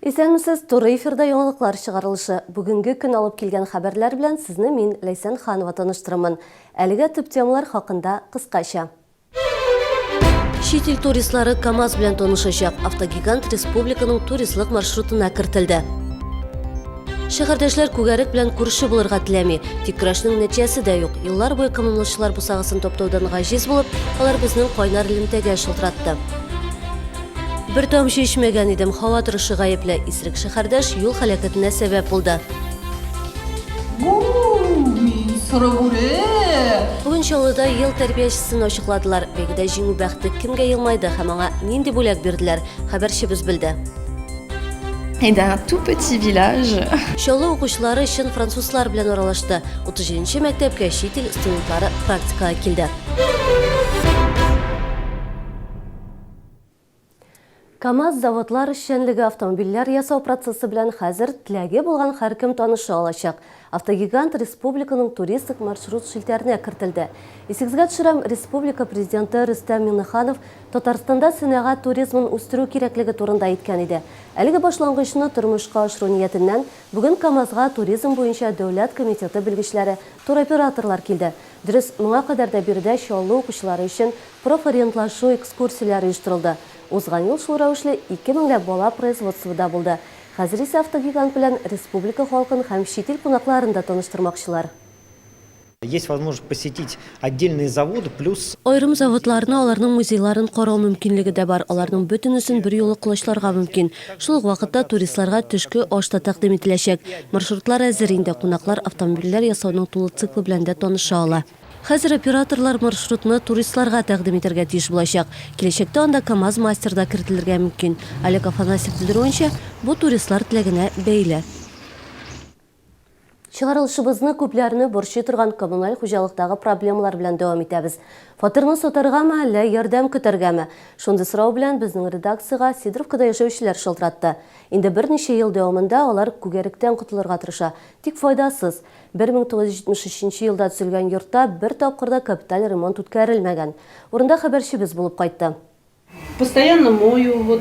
Исәнмесез, туры эфирда яңалыклар чыгарылышы. Бүгенге көн алып килгән хәбәрләр белән сезне мин, Ләйсән Ханова таныштырырмын. Әлегә төп темалар хакында кыскача. Чит ил туристлары КАМАЗ белән танышачак. Автогигант республиканың туристлык маршрутына кертелде. Шәһәрдәшләр Күгәрек белән күрше булырга теләми. Тик көрәшнең нәтиҗәсе дә юк. Еллар буе коммуналчылар бусагасын таптаудан гаҗиз булып, алар безнең кайнар элемтәгә шылтыратты. Бер тамчы эчмәгән идем, һава торышы гаепле. Исерек шәһәрдәш юл һәлакәтенә сәбәп булды. Бу, мин соры бүре! Бүген Чаллыда ел тәрбиячесен ачыкладылар. Бәйгедә җиңү бәхете кемгә елмайды һәм аңа нинди бүләк бирделәр, хәбәрчебез белде. Et d'un tout petit village. Чаллы укучылары чын французлар белән аралашты. 37 нче мәктәпкә чит ил студентлары практикага килде. КАМАЗ заводлар эшчәнлеге, автомобильләр ясау процессы белән хәзер теләге булган һәркем таныша алачак. Автогигант республиканың туристик маршрут челтәренә кертелде. Исегезгә төшерәм, республика Президенты Рөстәм Миңнеханов Татарстанда сәнәгать туризмын үстерү кирәклеге турында әйткән иде. Әлеге башлангычны тормышка ашыру ниятеннән бүген КАМАЗга туризм буенча дәүләт комитеты белгечләре, туроператорлар килде. Дөрес, моңа кадәр дә биредә Чаллы укучылары өчен профориентлашу экскурсияләре оештырылды. Узган ел шул рәвешле ике меңләп бала производствода булды. Хәзер исә автогигант белән республика халкын һәм чит ил кунакларын да таныштырмакчылар. Есть возможность посетить отдельные заводы, плюс. Аерым заводларны, аларның музейларын карау мөмкинлеге дә бар. Аларның бөтенесен берьюлы колачларга мөмкин. Шул ук вакытта туристларга төшке аш та тәкъдим ителәчәк. Маршрутлар әзер инде, кунаклар автомобильләр ясауның тулы циклы белән дә таныша ала. Хәзер операторлар маршрутны туристларга тәкъдим итәргә тиеш булачак. Киләчәктә анда КАМАЗ-мастер да кертелергә мөмкин. Олег Афанасьев белдерүенчә, бу туристлар теләгенә бәйле. Чыгарылышыбызны күпләрне борчый торган коммуналь хуҗалыктагы проблемалар белән дәвам итәбез. Фатирны сатаргамы, әллә ярдәм көтәргәме? Шундый сорау белән безнең редакциягә Сидоровкада яшәүчеләр шалтыратты. Инде берничә ел дәвамында алар күгәректән котылырга тырыша, тик файдасыз. 1973 елда төзелгән йортта бер тапкыр да капиталь ремонт үткәрелмәгән. Урында хәбәрчебез булып кайтты. Постоянно мою, вот,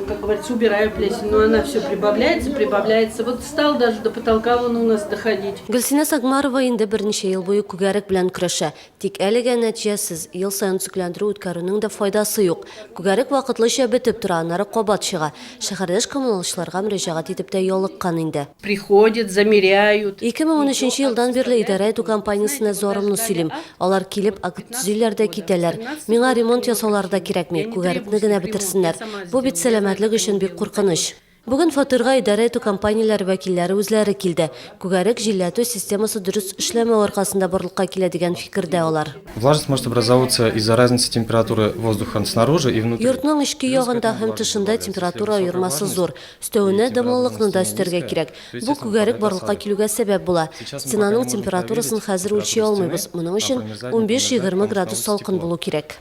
как говорится, убираю плесень, но она все прибавляется, прибавляется. Вот стал даже до потолка вон у нас доходить. Гөлсинә Сагмарова инде берничә ел буе күгәрек белән көрәшә. Тик әлегә нәтиҗәсез, ел саен төзекләндерү үткәрүнең дә файдасы юк. Күгәрек вакытлыча бетеп тора, аннары кабат чыга. Шәһәрдәш коммуналчыларга мөрәҗәгать итеп тә ялыккан инде. Приходят, замеряют. 2013 елдан бирле идарә итү компаниясенә зарымны сөйлим. Алар килеп, акт төзиләр дә китәләр. Миңа ремонт ясаулары да кирәкми, күгәрекне генә бетерсеннәр. Бу бит сәламәтлек өчен бик куркыныч. Бүген фатирга идарә итү компанияләре вәкилләре үзләре килде. Күгәрек җилләтү системасы дөрес эшләмәү аркасында барлыкка килә дигән фикердә алар. Влажность может образовываться из-за разницы температуры воздуха снаружи и внутри. Йортның эчке ягында һәм тышында температура аермасы зур. Өстәвенә, дымлылыкны да өстәргә кирәк. Бу күгәрек барлыкка килүгә сәбәп була. Стенаның температурасын хәзер үлчи алмыйбыз, моның өчен унбиш-егерме градус салкын булу кирәк.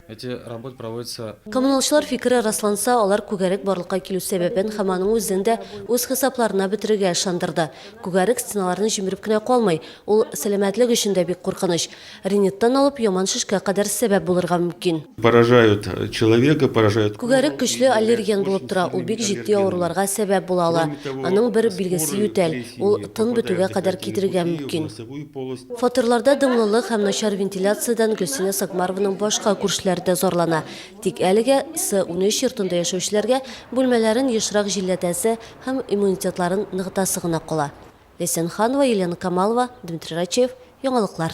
Коммуналчылар фикере расланса, алар күгәрек барлыкка килү сәбәбен һәм аның үзен дә үз хисапларына бетерергә ышандырды. Күгәрек стеналарны җимереп кенә калмый, ул сәламәтлек өчен дә бик куркыныч. Риниттан алып яман шешкә кадәр сәбәп булырга мөмкин. Поражают человека, поражают. Күгәрек көчле аллерген булып тора, ул бик җитди авыруларга сәбәп була ала. Аның бер билгесе ютәл, ул тын бетүгә кадәр китерергә мөмкин. Фатирларда дымлылык һәм начар вентиляциядән Гөлсинә Сакмарованың башка күршеләре дә зарлана. Тик әлегә С-13 йортында яшәүчеләргә бүлмәләрен ешрак җилләтәсе һәм иммунитетларын ныгытасы гына кала. Ләйсән Ханова, Елена Камалова, Дмитрий Рачеев, Яңалыклар.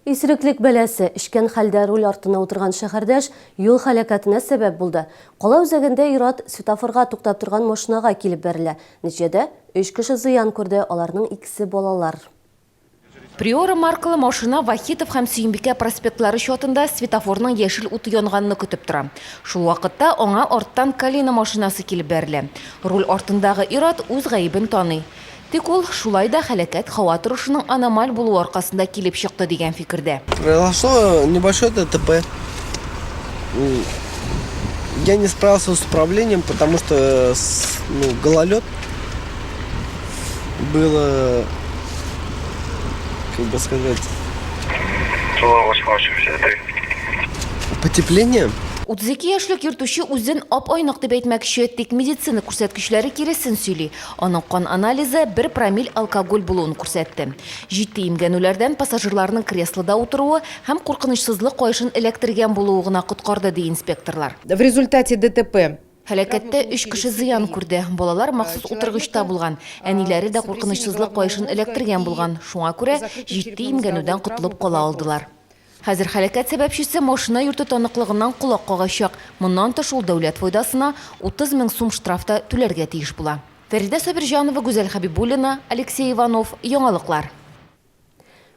Исереклек бәласе, эчкән хәлдә руль артына утырган шәһәрдәш юл һәлакәтенә сәбәп булды. Кала үзәгендә ир-ат светофорга туктап торган машинага килеп бәрелә. Нәтиҗәдә, өч кеше зыян күрде, аларның икесе балалар. Приора маркалы машина Вахитов һәм Сөембикә проспектлары чатында светофорның яшел уты янганны көтеп тора. Шул вакытта аңа арттан Калина машинасы килеп бәрелә. Руль артындагы ир-ат үз гаебен таный. Тик ул шулай да һәлакәт һава торышының аномаль булуы аркасында килеп чыкты дигән фикердә. Произошло небольшое ДТП. Я не справился с управлением, потому что ну, гололед было, как бы сказать, потепление. 32 яшьлек йөртүче үзен ап-айнык дип әйтмәкче, тик медицина күрсәткечләре киресен сөйли. Аның кан анализы бер промилль алкоголь булуын күрсәтте. Җитди имгәнүләрдән пассажирларның креслода утыруы һәм куркынычсызлык каешын эләктергән булуы гына коткарды, ди инспекторлар. В результате ДТП Һәлакәттә өч кеше зыян күрде. Балалар махсус утыргычта булган. Әниләре дә куркынычсызлык каешын эләктергән булган. Шуңа күрә җитди имгәнүдән котылып кала алдылар. Хәзер һәлакәт сәбәпчесе машина йөртү таныклыгыннан колак кагачак. Моннан тыш, ул дәүләт файдасына 30 мең сум штраф та түләргә тиеш була. Фәридә Сабирҗанова, Гүзәл Хәбибуллина, Алексей Иванов, Яңалыклар.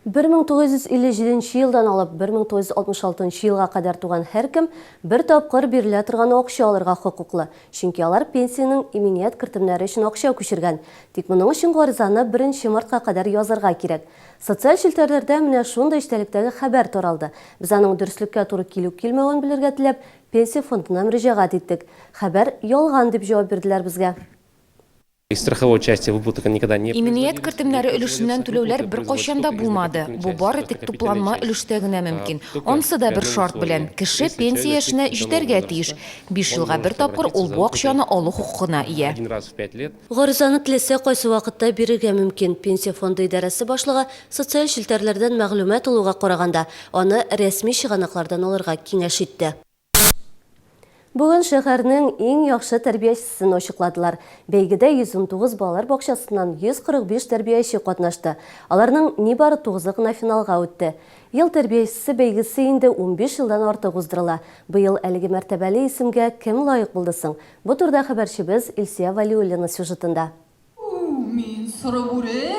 1957 нче елдан алып 1966 нчы елга кадәр туган һәркем бер тапкыр бирелә торган акча алырга хокуклы, чөнки алар пенсиянең иминият кертемнәре өчен акча күчергән. Тик моның өчен гаризаны беренче мартка кадәр язарга кирәк. Социаль челтәрләрдә менә шундый эчтәлектәге хәбәр таралды. Без аның дөреслеккә туры килү-килмәвен белергә теләп, Пенсия фондына мөрәҗәгать иттек. Хәбәр ялган, дип җавап бирделәр безгә. Из страховой части выплаты никогда не Иминият кертемнәре өлешеннән түләүләр беркайчан да булмады. Бу бары тик тупланма өлештә генә мөмкин. Ансы да бер шарт белән, кеше пенсия яшенә җитәргә тиеш. Биш елга бер тапкыр ул бу акчаны алу хокукына ия. Один раз в пять лет. Гаризаны теләсә кайсы вакытта бирергә мөмкин. Пенсия фонды идарәсе башлыгы социаль челтәрләрдән мәгълүмат алуга караганда, аны рәсми чыганаклардан алырга киңәш итте. Бүген шәһәрнең иң яхшы тәрбиячесен ачыкладылар. Бәйгедә 119 балалар бакчасыннан 145 тәрбияче катнашты. Аларның нибары тугызы гына финалга үтте. Ел тәрбиячесе бәйгесе инде 15 елдан артык уздырыла. Быел әлеге мәртәбәле исемгә кем лаек булды соң? Бу турыда хәбәрчебез Илсөя Вәлиуллина сюжетында. Мин соры бүре,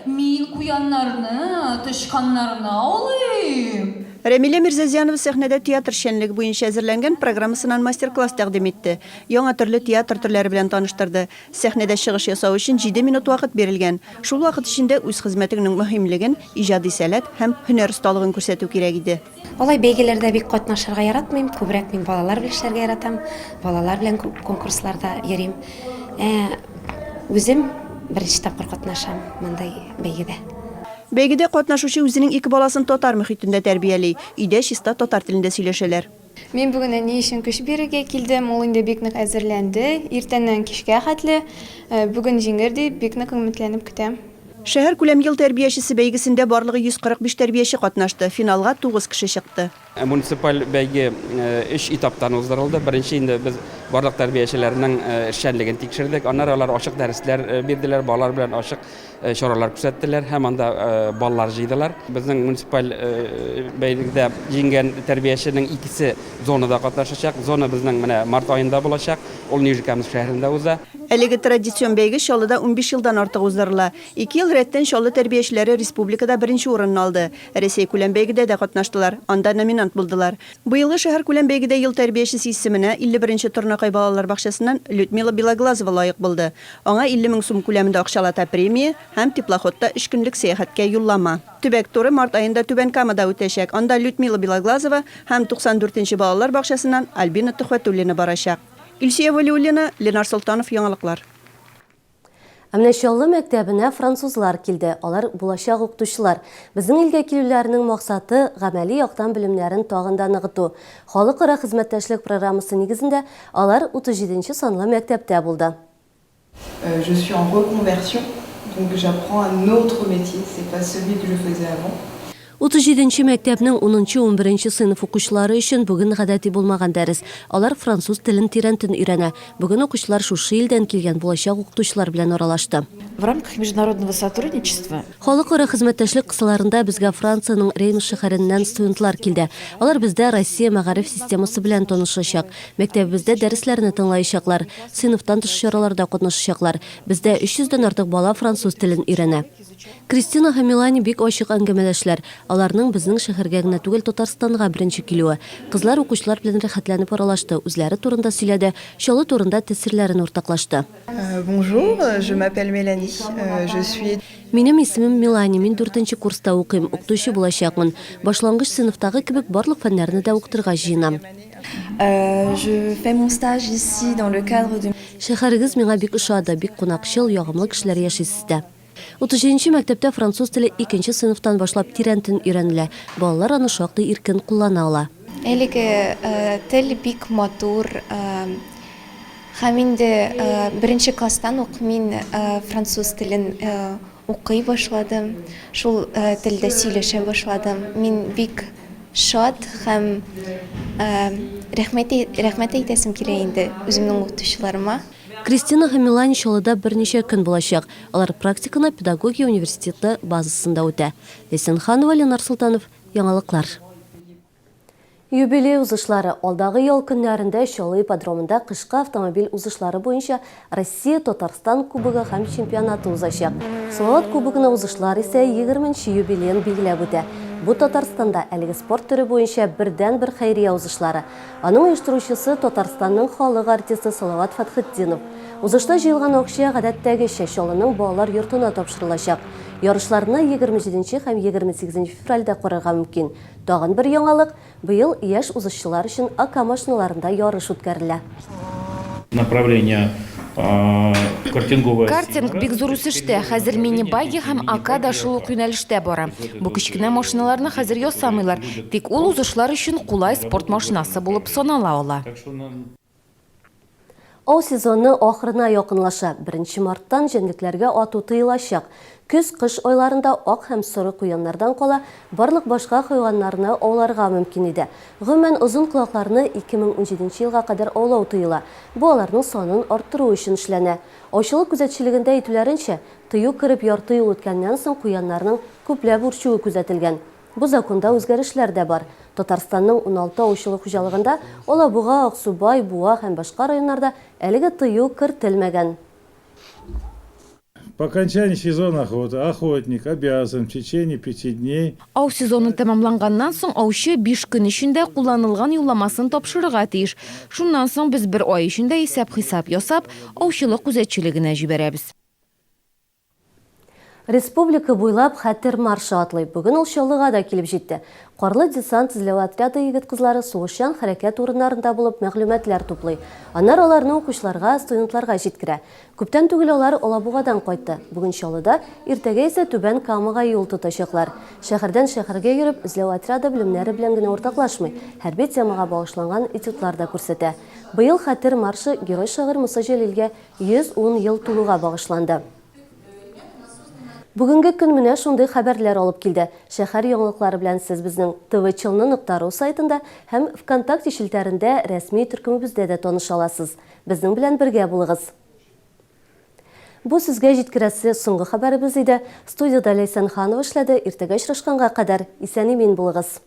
мин куяннарны, тычканнарны аулыйм. Рәмилә Мирзазянова сәхнәдә театр эшчәнлеге буенча әзерләнгән программасыннан мастер-класс тәкъдим итте. Яңа төрле театр төрләре белән таныштырды. Сәхнәдә чыгыш ясау өчен җиде минут вакыт бирелгән. Шул вакыт эчендә үз хезмәтеңнең мөһимлеген, иҗади сәләт һәм һөнәр осталыгын күрсәтү кирәк иде. Алай бәйгеләрдә бик катнашырга яратмыйм, күбрәк мин балалар белән эшләргә яратам, балалар белән күп конкурсларда йөрим. Ә үзем беренче тапкыр катнашам мондый бәйгедә. Бәйгедә катнашучы үзенең ике баласын татар мөхитендә тәрбияли, өйдә чиста татар телендә сөйләшәләр. Мин бүген әни өчен көч бирергә килдем, ул инде бик нык әзерләнде, иртәннән кичкә хәтле. Бүген җиңер дип бик нык өметләнеп көтәм. Шәһәркүләм Ел тәрбиячесе бәйгесендә барлыгы 145 тәрбияче катнашты, финалга 9 кеше чыкты. Муниципаль бәйге өч этаптан уздырылды. Беренче инде без барлык тәрбиячеләрнең эшчәнлеген тикшердек. Аннары алар ачык дәресләр бирделәр, балалар белән ачык чаралар күрсәттеләр һәм анда баллар җыйдылар. Безнең муниципаль бәйгедә җиңгән тәрбияченең икесе зонада катнашачак. Зона безнең менә март аенда булачак. Ул Нижнекамск шәһәрендә уза. Әлеге традицион бәйге Чаллыда 15 елдан артык уздырыла. Ике ел рәттән Чаллы тәрбиячеләре республикада беренче урынны алды. Рәсәйкүләм бәйгедә дә катнаштылар, анда номинант булдылар. Быелгы шәһәркүләм бәйгедә Ел тәрбиячесе исеменә 51 нче Торнакай балалар бакчасыннан Людмила Белоглазова лаек булды. Аңа 50 мең сум күләмендә акчалата премия һәм теплоходта өч көнлек сәяхәткә юллама. Төбәк туры март аенда Түбән Камада үтәчәк, анда Людмила Белоглазова һәм 94 нче балалар бакчасыннан Альбина Төхвәтуллина барачак. Илсөя Вәлиуллина, Ленар Солтанов, Яңалыклар. Ә менә Чаллы мәктәбенә французлар килде. Алар булачак укытучылар. Безнең илгә килүләренең максаты, гамәли яктан белемнәрен тагын да ныгыту. Халыкара хезмәттәшлек программасы нигезендә алар 37 нче санлы мәктәптә булды. Je suis en reconversion, donc j'apprends un autre métier, c'est pas celui que je faisais avant. 37 нче мәктәпнең унынчы-унберенче сыйныф укучылары өчен бүген гадәти булмаган дәрес. Алар француз телен тирәнтен өйрәнә. Бүген укучылар шушы илдән килгән булачак укытучылар белән аралашты. В рамках международного сотрудничества. Халыкара хезмәттәшлек кысаларында безгә Франциянең Реймс шәһәреннән студентлар килде. Алар бездә Россия мәгариф системасы белән танышачак. Мәктәбебездә дәресләрне тыңлаячаклар, сыйныфтан тыш чараларда катнашачаклар. Бездә 300 дән артык бала француз телен өйрәнә. Кристина һәм Мелани бик ачык әңгәмәдәшләр. Аларның безнең шәһәргә генә түгел, Татарстанга беренче килүе. Кызлар укучылар белән рәхәтләнеп аралашты, үзләре турында сөйләде, Чаллы турында тәэсирләрен уртаклашты. Bonjour, je m'appelle Mélanie, je suis. Минем исемем Мелани, мин дүртенче курста укыйм, укытучы булачакмын. Башлангыч сыйныфтагы кебек барлык фәннәрне дә укытырга җыенам. Je fais mon stage ici dans le cadre de. Шәһәрегез миңа бик ошады, бик кунакчыл, ягымлы кешеләр яши сездә. 37 нче мәктәптә француз теле икенче сыйныфтан башлап тирәнтен өйрәнелә, балалар аны шактый иркен куллана ала. Әлеге тел бик матур. Һәм инде беренче класстан ук мин француз телен укый башладым, шул телдә сөйләшә башладым. Мин бик шат һәм рәхмәт рәхмәт әйтәсем килә инде үземнең укытучыларыма. Кристина һәм Мелания Чаллыда берничә көн булачак. Алар практиканы педагогия университеты базасында үтә. Ләйсән Ханова, Ленар Солтанов, Яңалыклар. Юбилей узышлары. Алдагы ял көннәрендә Чаллы ипподромында кышкы автомобиль узышлары буенча Россия, Татарстан кубогы һәм чемпионаты узачак. Салават кубогына узышлар исә егерменче юбилеен билгеләп үтә. Бу Татарстанда әлеге спорт төре буенча бердәнбер хәйрия узышлары. Аның оештыручысы, Татарстанның халык артисты Салават Фәтхетдинов. Узышта җыелган акча, гадәттәгечә, Чаллының балалар йортына тапшырылачак. Ярышларны 27 нче һәм 28 нче февральдә карарга мөмкин. Тагын бер яңалык, быел яшь узышчылар өчен АК машиналарында ярыш үткәрелә. Направление картинговая. Картинг бик зур үсештә. Хәзер мини-багги һәм АК да шул ук юнәлештә бара. Бу кечкенә машиналарны хәзер ясамыйлар, тик ул узышлар өчен кулай спорт машинасы булып санала ала. Ау сезоны ахырына якынлаша. Беренче марттан җәнлекләргә ату тыелачак. Көз-кыш айларында ак һәм соры куяннардан кала барлык башка хайваннарны ауларга мөмкин иде. Гомумән, озын колакларны 2017 нче елга кадәр аулау тыела. Бу аларның санын арттыру өчен эшләнә. Аучылык күзәтчелегендә әйтүләренчә, тыю кереп ярты юл үткәннән соң куяннарның күпләп үрчүе күзәтелгән. Бу законда үзгәрешләр дә бар. Татарстанның 16 аучылык хуҗалыгында, Алабуга, Аксубай, Буа һәм башка районнарда әлеге тыю кертелмәгән. По окончании сезона охоты охотник обязан в течение пяти дней. Ау сезоны тәмамланганнан соң аучы биш көн эчендә кулланылган юлламасын тапшырырга тиеш. Шуннан соң без бер ай эчендә исәп-хисап ясап, аучылык күзәтчелегенә җибәрәбез. Республика буйлап Хәтер маршы атлый. Бүген ул Чаллыга да килеп җитте. Карлы десант эзләү отряды егет-кызлары сугышчан хәрәкәт урыннарында булып мәгълүматлар туплый. Аннары аларны укучыларга, студентларга җиткерә. Күптән түгел алар Алабугадан кайтты. Бүген Чаллыда, иртәгә исә Түбән Камага юл тотачаклар. Шәһәрдән шәһәргә йөреп, эзләү отряды белемнәре белән генә уртаклашмый, хәрби темага багышланган этюдлар да күрсәтә. Быел Хәтер маршы герой-шагыйрь Муса Җәлилгә 110 ел тулуга багышланды. Бүгенге көн менә шундый хәбәрләр алып килде. Шәһәр яңалыклары белән сез безнең tvchelny нокта ру сайтында һәм ВКонтакте челтәрендә рәсми төркемебездә дә таныша аласыз. Безнең белән бергә булыгыз! Бу сезгә җиткерәсе соңгы хәбәребез иде. Студиядә Ләйсән Ханова эшләде. Иртәгә очрашканга кадәр исән-имин булыгыз!